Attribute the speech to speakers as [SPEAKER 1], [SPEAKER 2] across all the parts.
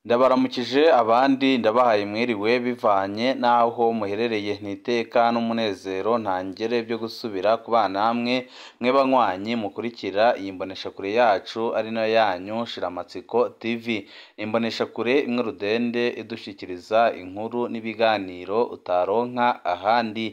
[SPEAKER 1] Ndabaramukije abandi ndabahaye mwiriwe bivanye n'aho muherereye n'iteka n'umunezero ntangere byo gusubira kubana namwe mwe banywanyi mukurikira iyi mboneshakure yacu ari nayo yanyu Shiramatsiko TV. Imboneshakure imwe rudende idushikiriza inkuru n'ibiganiro utaronka ahandi.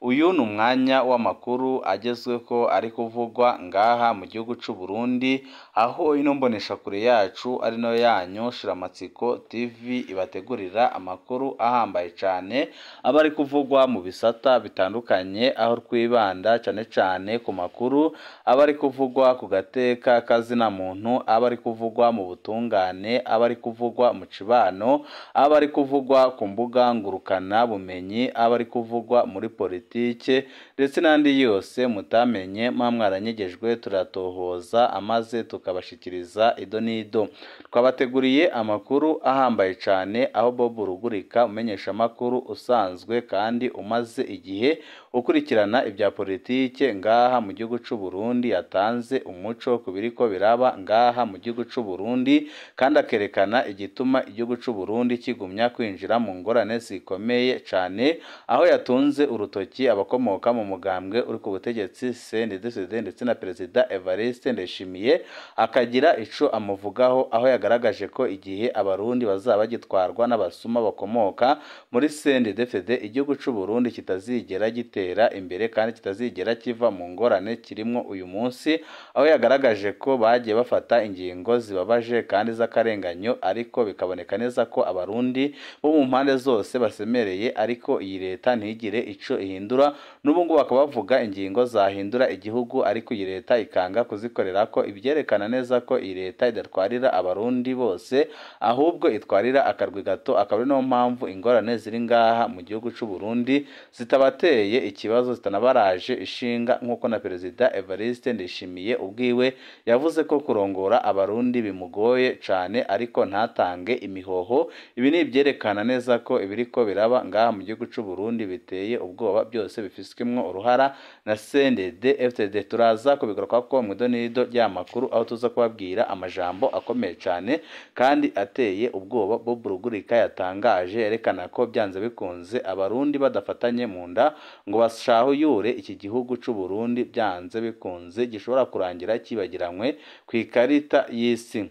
[SPEAKER 1] Uyu ni umwanya w'amakuru agezweho ari kuvugwa ngaha mu gihugu c'u Burundi, aho ino mboneshakure yacu ari nayo yanyu Shiramatsiko TV ibategurira amakuru ahambaye cane aba ari kuvugwa mu bisata bitandukanye, aho twibanda cane cane ku makuru aba ari kuvugwa ku gateka kazina muntu, aba ari kuvugwa mu butungane, aba ari kuvugwa mu cibano, aba ari kuvugwa ku mbuga ngurukana bumenyi, aba ari kuvugwa muri politike ndetse n'andi yose mutamenye muba mwaranyegejwe, turatohoza amaze tukabashikiriza ido n'ido. Twabateguriye amakuru ahambaye cane aho Bob Rugurika umenyeshamakuru usanzwe kandi umaze igihe ukurikirana ibya politike ngaha mu gihugu c'u Burundi yatanze umuco ku biriko biraba ngaha mu gihugu c'u Burundi, kandi akerekana igituma igihugu c'u Burundi kigumya kwinjira mu ngorane zikomeye cane, aho yatunze urutoki abakomoka mu mugambwe uri ku butegetsi CNDD-FDD ndetse na Perezida Evariste Ndayishimiye, akagira ico amuvugaho, aho yagaragaje ko igihe abarundi bazaba bagitwarwa n'abasuma bakomoka muri CNDD-FDD igihugu c'u Burundi kitazigera gitera imbere kandi kitazigera kiva mu ngorane kirimwo uyu munsi, aho yagaragaje ko bagiye bafata ingingo zibabaje kandi z'akarenganyo, ariko bikaboneka neza ko abarundi bo mu mpande zose basemereye, ariko iyi leta ntigire ico ihindura. N'ubu ngubu bakaba bavuga ingingo zahindura igihugu, ariko iyi leta ikanga kuzikorerako, ibyerekana neza ko iyi leta idatwarira abarundi bose ahubwo itwarira akarwi gato, akaba ari no mpamvu ingorane ziri ngaha mu gihugu c'u Burundi zitabateye ikibazo, zitanabaraje ishinga, nk'uko na Perezida Evariste Ndayishimiye ubwiwe yavuze ko kurongora abarundi bimugoye cane ariko ntatange imihoho. Ibi ni ibyerekana neza ko ibiriko biraba ngaha mu gihugu c'u Burundi biteye ubwoba, byose bifiswemwo uruhara na CNDD-FDD. Turaza kubigarukako mu idonido ry'amakuru, aho tuza kubabwira amajambo akomeye cane kandi ateye ubwoba Bob Rugurika yatangaje, yerekana ko byanze bikunze abarundi badafatanye mu nda ngo bashahuyure iki gihugu c'u Burundi, byanze bikunze gishobora kurangira kibagiranywe ku ikarita y'isi.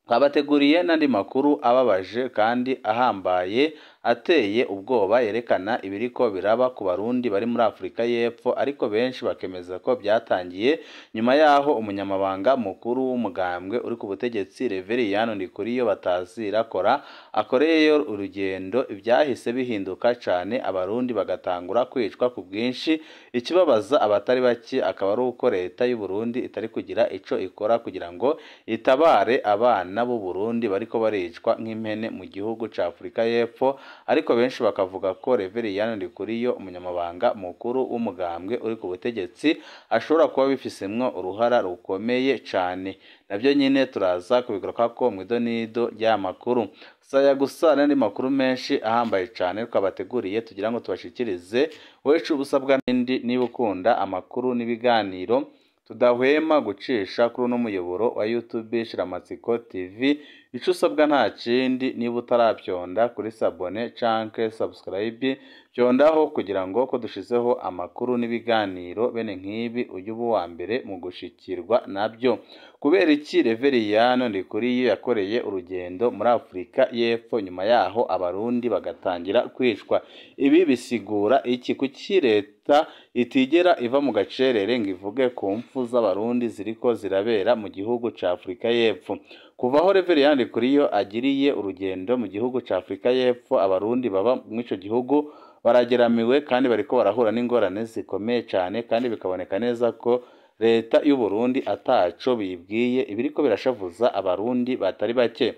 [SPEAKER 1] Twabateguriye n'andi makuru ababaje kandi ahambaye ateye ubwoba, yerekana ibiriko biraba ku barundi bari muri Afurika y'Epfo, ariko benshi bakemeza ko byatangiye nyuma yaho umunyamabanga mukuru w'umugambwe uri ku butegetsi Reveriyano Ndikuriyo Batazirakora akoreyeyo urugendo, ibyahise bihinduka cane abarundi bagatangura kwicwa ku bwinshi. Ikibabaza abatari bake akaba ari uko leta y'u Burundi itari kugira ico ikora kugira ngo itabare abana b'u Burundi bariko baricwa nk'impene mu gihugu ca Afurika y'Epfo, ariko benshi bakavuga ko Reveriyano Ndikuriyo umunyamabanga mukuru w'umugambwe uri ku butegetsi ashobora kuba bifisemwo uruhara rukomeye cane. Navyo nyine turaza kubigarukako mu idonido ry'amakuru. Saya gusa n'andi makuru menshi ahambaye cane twabateguriye tugira ngo tubashikirize. Wowe ico ubusabwa n'indi, niba ukunda amakuru n'ibiganiro tudahwema gucisha kuri uno muyoboro wa YouTube Shiramatsiko TV, ico usabwa nta kindi, niba utaravyonda kuri sabone canke subscribe, vyondaho kugira ngo ko dushizeho amakuru n'ibiganiro bene nk'ibi ujye uba uwa mbere mu gushikirwa nabyo. Kubera iki Reveriyano Ndikuriyo yakoreye urugendo muri Afurika y'Epfo nyuma yaho abarundi bagatangira kwicwa? Ibi bisigura iki? Kuki leta itigera iva mu gacerere ngo ivuge ku mpfu z'abarundi ziriko zirabera mu gihugu ca Afurika y'Epfo? Kuva aho Reveriyano Ndikuriyo agiriye urugendo mu gihugu ca Afurika y'Epfo, abarundi baba mw'ico gihugu barageramiwe kandi bariko barahura n'ingorane zikomeye cane, kandi bikaboneka neza ko leta y'u Burundi ataco bibwiye, ibiriko birashavuza abarundi batari bake.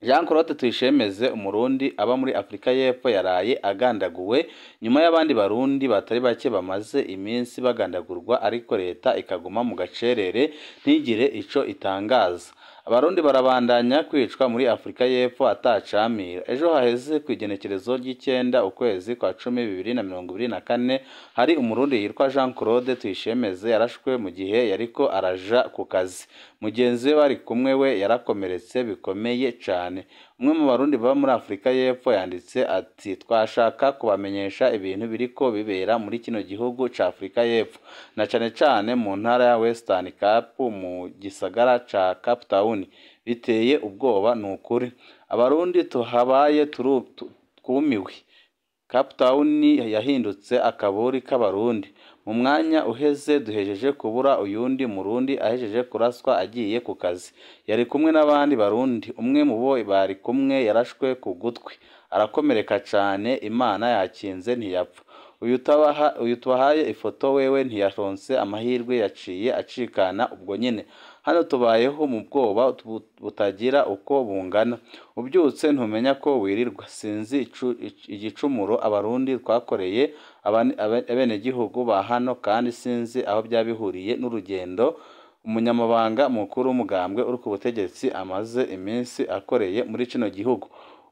[SPEAKER 1] Jean Claude Tuyishemeze, umurundi aba muri Afurika y'Epfo, yaraye agandaguwe nyuma y'abandi barundi batari bake bamaze iminsi bagandagurwa, ariko leta ikaguma mu gacerere ntigire ico itangaza. Abarundi barabandanya kwicwa muri Afurika y'Epfo atacamira. Ejo haheze ku igenekerezo ry'icenda ukwezi kwa 10 2024, hari umurundi yitwa Jean Claude Tuyishemeze yarashwe mu gihe yariko araja ku kazi. Mugenzi we bari kumwe we yarakomeretse bikomeye cane. Umwe mu Barundi baba muri Afrika y'Epfo yanditse ati: "Twashaka kubamenyesha ibintu biriko bibera muri kino gihugu ca Afrika y'Epfo, na cane cane mu ntara ya Western Cape mu gisagara ca Cape Town. Biteye ubwoba nukuri. Abarundi tuhabaye twumiwe. Cape Town yahindutse akaburi k'Abarundi. Mu mwanya uheze duhejeje kubura uyundi Murundi ahejeje kuraswa agiye ku kazi. Yari kumwe n'abandi Barundi. Umwe mu bo bari kumwe yarashwe ku gutwi arakomereka cane, Imana yakinze ntiyapfa. Uyu tubahaye ifoto wewe ntiyaronse amahirwe, yaciye acikana ubwo nyene. Hano tubayeho mu bwoba butagira uko bungana. Ubyutse ntumenya ko wirirwa. Sinzi igicumuro Abarundi twakoreye abenegihugu ba hano, kandi sinzi aho byaba bihuriye n'urugendo umunyamabanga mukuru w'umugambwe uri ku butegetsi amaze iminsi akoreye muri kino gihugu.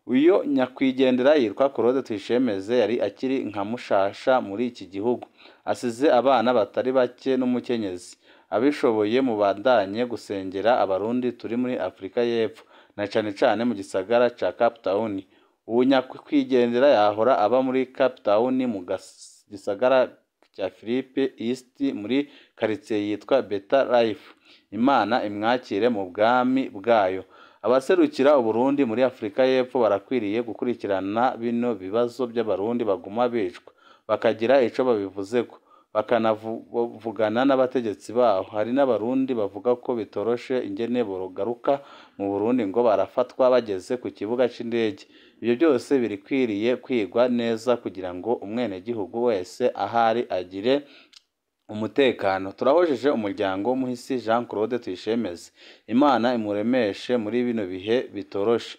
[SPEAKER 1] Uyo nyakwigendera yitwa Claude Tuyishemeze, yari akiri nka mushasha muri iki gihugu. Asize abana batari bake n'umukenyezi. Abishoboye mubandanye gusengera Abarundi turi muri Afrika y'Epfo, na cane cane mu gisagara ca Cape Town. Uwo nyakwigendera yahora aba muri Cape Town mu gisagara cya Philippi East muri quartier yitwa Better Life. Imana imwakire mu bwami bwayo. Abaserukira Uburundi muri Afrika y'Epfo barakwiriye gukurikirana bino bibazo by'Abarundi baguma bicwa, bakagira ico babivuzeko, bakanavugana n'abategetsi baho. Hari n'Abarundi bavuga ko bitoroshe ingene bogaruka mu Burundi, ngo barafatwa bageze ku kibuga c'indege. Ibyo byose birikwiriye kwigwa neza kugira ngo umwenegihugu wese ahari agire umutekano. Turahojeje umuryango w'umuhisi Jean Claude Tuyishemeze. Imana imuremeshe muri bino bihe bitoroshe.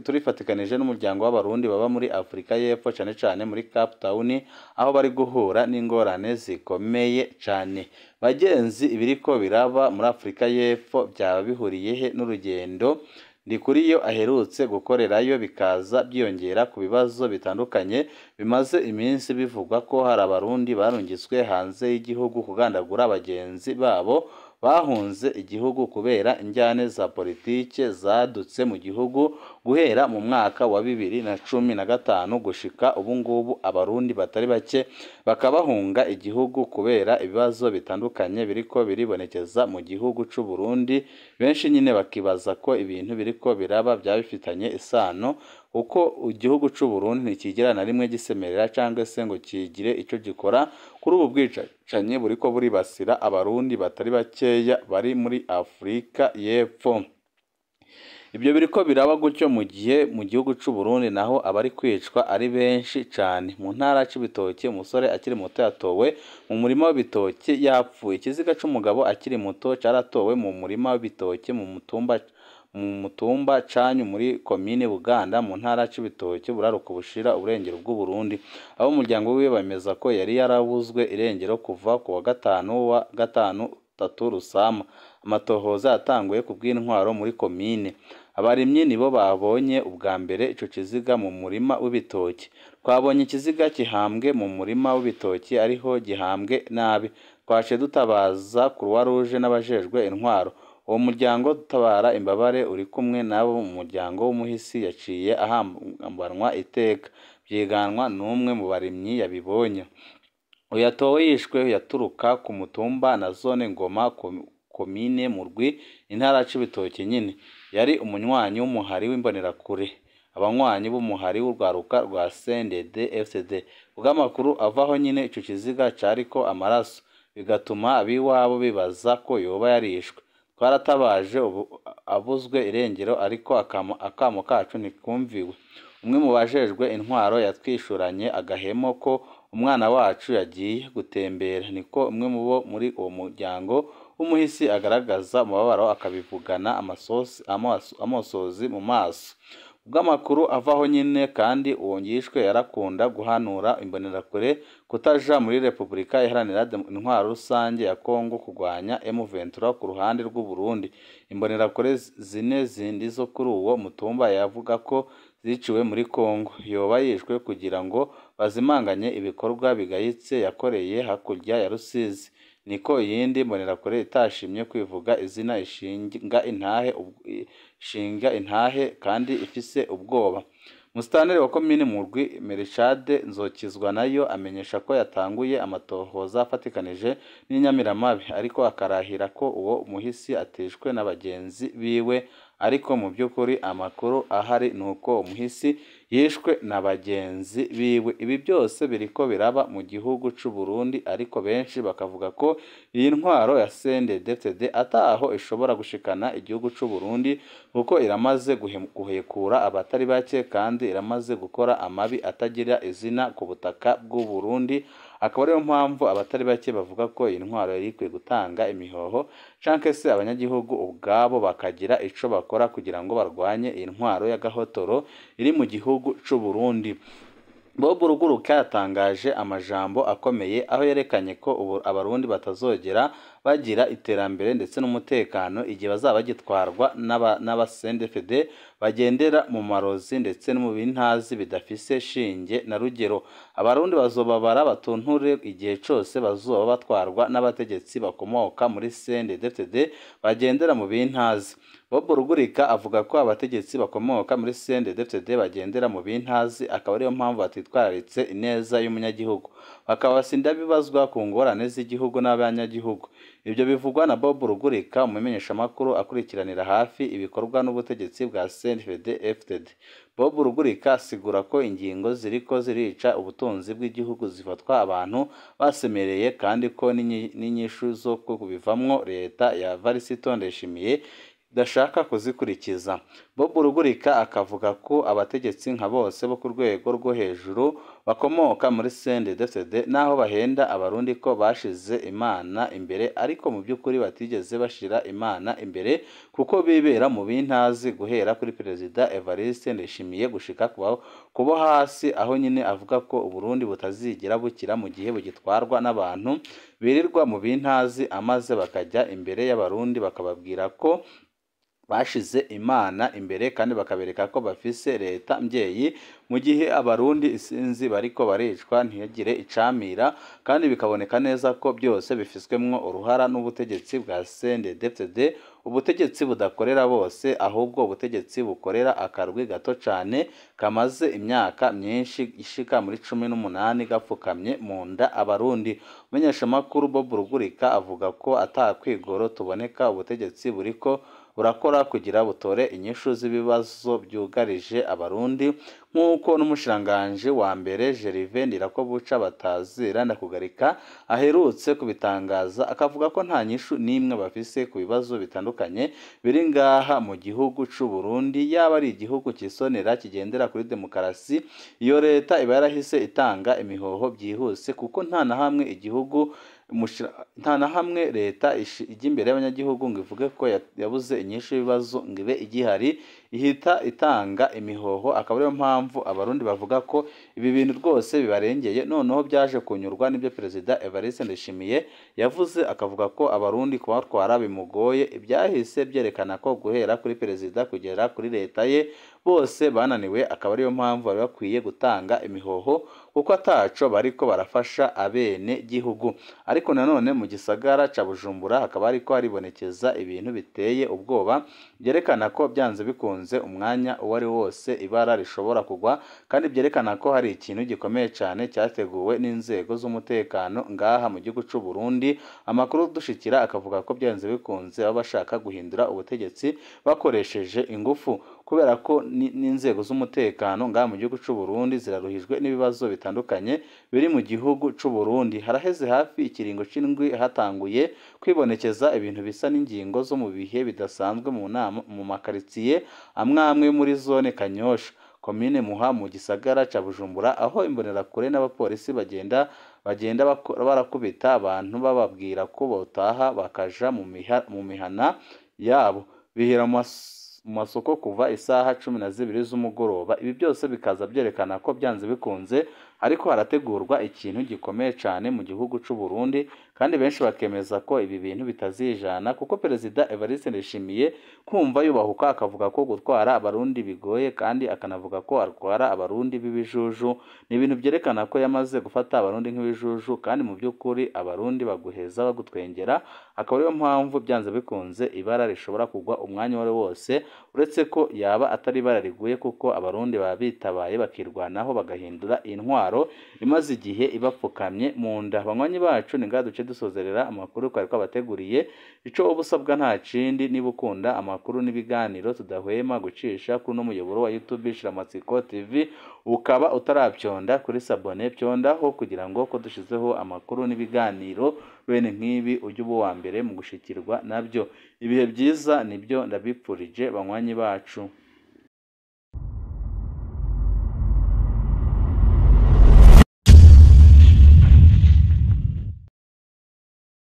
[SPEAKER 1] Turifatikanije n'umuryango w'Abarundi baba muri Afrika y'Epfo, cane cane muri Cape Town, aho bari guhura n'ingorane zikomeye cane. Bagenzi, ibiriko biraba muri Afrika y'Epfo byaba bihuriye he n'urugendo Ndikuriyo aherutse gukorerayo, bikaza byiyongera ku bibazo bitandukanye bimaze iminsi bivugwa ko hari Abarundi barungitswe hanze y'igihugu kugandagura bagenzi babo bahunze igihugu kubera injyane za politike zadutse mu gihugu guhera mu mwaka wa 2015 gushika ubu ngubu. Abarundi batari bake bakabahunga igihugu kubera ibibazo bitandukanye biriko biribonekeza mu gihugu c'u Burundi. Benshi nyine bakibaza ko ibintu biriko biraba byaba bifitanye isano, kuko igihugu c'u Burundi ntikigera na rimwe gisemerera cyangwa se ngo kigire ico gikora kuri ubu bwicanyi buriko buribasira Abarundi batari bakeya bari muri Afrika y'Epfo. Ibyo biriko biraba gutyo mu gihe mu gihugu c'u Burundi naho abari kwicwa ari benshi cane. Mu ntara c'Ibitoke, umusore akiri muto yatowe mu murima w'ibitoke yapfuye. Ikiziga c'umugabo akiri muto caratowe mu murima w'ibitoke mu mutumba Canyu muri komine Buganda mu ntara c'Ibitoke, buraruko bushira uburengero bw'u Burundi. Abo umuryango wiwe bemeza ko yari yarabuzwe irengero kuva ku wa gatanu wa 5 Rusama. Amatohoza yatanguye ku bw'intwaro muri komine. Abarimyi nibo babonye ubwa mbere ico kiziga mu murima w'ibitoki. Twabonye ikiziga gihambwe mu murima w'ibitoki, ariho gihambwe nabi. Twaciye dutabaza Croix Rouge n'abajejwe intwaro. Uwo muryango dutabara imbabare uri kumwe nabo mu muryango w'umuhisi yaciye ahambanwa iteka, byiganwa n'umwe mu barimyi yabibonye. Uyu yatowe yishwe yaturuka ku mutumba na zone Ngoma, komine Murwi, intara c'Ibitoke nyine. Yari umunywanyi w'umuhari w'Imbonerakure, abanywanyi b'umuhari w'urwaruka rwa CNDD FCD. Kubw'amakuru avaho nyine, ico kiziga cariko amaraso, bigatuma abiwabo bibaza ko yoba yarishwe. Twaratabaje abuzwe irengero, ariko akamo kacu ntikumviwe. Umwe mu bajejwe intwaro yatwishuranye agahemo ko umwana wacu yagiye gutembera. Niko umwe mu bo muri uwo muryango w'umuhisi agaragaza umubabaro, akabivugana amosozi mu maso. Ubw'amakuru avaho nyine kandi, uwo yishwe yarakunda guhanura Imbonerakure kutaja muri Repubulika Iharanira Intwaro Rusange ya Kongo kurwanya M23 ku ruhande rw'u Burundi. Imbonerakure zine zindi zo kuri uwo mutumba yavuga ko ziciwe muri Kongo. Yoba yishwe kugira ngo bazimanganye ibikorwa bigayitse yakoreye hakurya ya Rusizi. Niko iyindi mbonerakure itashimye kwivuga izina ishinga intahe kandi ifise ubwoba. Musitanteri wa komine Murwi Merishade Nzokizwa nayo amenyesha ko yatanguye amatohoza afatikanije n'inyamiramabi, ariko akarahira ko uwo muhisi atishwe na bagenzi biwe, ariko mu by'ukuri amakuru ahari nuko umuhisi yishwe na bagenzi biwe. Ibi byose biriko biraba mu gihugu c'u Burundi, ariko benshi bakavuga ko iyi ntwaro ya CNDD-FDD ataho ishobora gushikana igihugu c'u Burundi, kuko iramaze guhekura abatari bake kandi iramaze gukora amabi atagira izina ku butaka bw'u Burundi. Akaba ariyo mpamvu abatari bake bavuga ko iyi ntwaro yari ikwiye gutanga imihoho canke se abanyagihugu ubwabo bakagira ico bakora kugira ngo barwanye iyi ntwaro y'agahotoro iri mu gihugu c'u Burundi. Bob Rugurika yatangaje amajambo akomeye aho yerekanye ko ubu abarundi batazogera bagira iterambere ndetse n'umutekano igihe bazaba bagitwarwa n'aba CNDD-FDD bagendera mu marozi ndetse no mu bintazi bidafise shinge na rugero. Abarundi bazobabara batunture igihe cose bazoba batwarwa n'abategetsi bakomoka muri CNDD-FDD bagendera mu bintazi. Bob Rugurika avuga ko abategetsi bakomoka muri CNDD-FDD bagendera mu bintazi, akaba ariyo mpamvu batitwararitse ineza y'umunyagihugu, bakaba sindabibazwa ku ngorane z'igihugu n'abanyagihugu. Ibyo bivugwa na Bob Rugurika, umumenyeshamakuru akurikiranira hafi ibikorwa n'ubutegetsi bwa CNDD-FDD. Bob Rugurika asigura ko ingingo ziriko zirica ubutunzi bw'igihugu zifatwa abantu basemereye, kandi ko n'inyishu zo kubivamwo leta ya Varisito Ndayishimiye idashaka kuzikurikiza. Bob Rugurika akavuga ko abategetsi nka bose bo ku rwego rwo hejuru bakomoka muri CNDD-FDD naho bahenda abarundi ko bashize Imana imbere, ariko mu by'ukuri batigeze bashira Imana imbere, kuko bibera mu bintazi guhera kuri Perezida Evariste Ndayishimiye gushika kubo hasi, aho nyine avuga ko Uburundi butazigera bukira mu gihe bugitwarwa n'abantu birirwa mu bintazi, amaze bakajya imbere y'abarundi bakababwira ko bashize Imana imbere kandi bakabereka ko bafise leta mbyeyi, mu gihe abarundi isinzi bariko baricwa ntiyagire icamira, kandi bikaboneka neza ko byose bifiswemwo uruhara n'ubutegetsi bwa CNDD-FDD, ubutegetsi budakorera bose ahubwo ubutegetsi bukorera akarwi gato cane kamaze imyaka myinshi ishika muri 18 gapfukamye mu nda abarundi. Umumenyeshamakuru Bob Rugurika avuga ko atakwigoro tuboneka ubutegetsi buriko burakora kugira butore inyishu z'ibibazo byugarije abarundi, nk'uko n'umushiranganje wa mbere Gervais Ndirakobuca batazira ndakugarika aherutse kubitangaza, akavuga ko nta nyishu n'imwe bafise ku bibazo bitandukanye biri ngaha mu gihugu c'u Burundi. Yaba ari igihugu cisonera kigendera kuri demokarasi, iyo leta iba yarahise itanga imihoho byihuse, kuko nta na hamwe igihugu nta na hamwe leta ijya imbere y'abanyagihugu ngo ivuge ko yabuze inyishu y'ibibazo ngo ibe igihari, ihita itanga imihoho. Akaba ariyo mpamvu abarundi bavuga ko ibi bintu rwose bibarengeye. Noneho byaje kunyurwa n'ibyo Perezida Evariste Ndayishimiye yavuze, akavuga ko abarundi kubatwara bimugoye. Ibyahise byerekana ko guhera kuri perezida kugera kuri leta ye bose bananiwe, akaba ariyo mpamvu bari bakwiye gutanga imihoho kuko ataco bariko barafasha abene gihugu. Ariko nanone mu gisagara ca Bujumbura hakaba hariko haribonekeza ibintu biteye ubwoba, byerekana ko byanze bikunze umwanya uwo ari wose ibara rishobora kugwa, kandi byerekana ko hari ikintu gikomeye cane cyateguwe n'inzego z'umutekano ngaha mu gihugu c'u Burundi. Amakuru dushikira akavuga ko byanze bikunze baba bashaka guhindura ubutegetsi bakoresheje ingufu, kubera ko n'inzego z'umutekano ngaha mu gihugu c'u Burundi ziraruhijwe n'ibibazo bitandukanye biri mu gihugu c'u Burundi. Haraheze hafi ikiringo c'indwi hatanguye kwibonekeza ibintu bisa n'ingingo zo mu bihe bidasanzwe mu nama mu makaritsiye amwe muri zone Kanyosha, komine Muha mu gisagara ca Bujumbura, aho imbonerakure n'abapolisi bagenda barakubita abantu bababwira ko botaha bakaja mu mihana yabo, bihera mu masoko kuva isaha 12 z'umugoroba. Ibi byose bikaza byerekana ko byanze bikunze hariko harategurwa ikintu gikomeye cane mu gihugu c'u Burundi, kandi benshi bakemeza ko ibi bintu bitazijana kuko Perezida Evariste Ndayishimiye kumva yubahuka akavuga ko gutwara abarundi bigoye, kandi akanavuga ko atwara abarundi b'ibijuju, ni ibintu byerekana ko yamaze gufata abarundi nk'ibijuju, kandi mu by'ukuri abarundi baguheza bagutwengera, akaba ariyo mpamvu byanze bikunze ibara rishobora kugwa umwanya uwo ari wose, uretse ko yaba atari ibara riguye kuko abarundi baba bitabaye bakirwanaho bagahindura intwaro imaze igihe ibapfukamye mu nda. Banywanyi bacu, ni ngaha duce dusozerera amakuru twari twabateguriye. Ico woba usabwa nta kindi, niba ukunda amakuru n'ibiganiro tudahwema gucisha kuri uno muyoboro wa YouTube Shiramatsiko TV, ukaba utarabyonda kuri sabone, byondaho kugira ngo ko dushizeho amakuru n'ibiganiro bene nk'ibi ujye uba uwa mbere mu gushikirwa nabyo. Ibihe byiza nibyo ndabipfurije banywanyi bacu.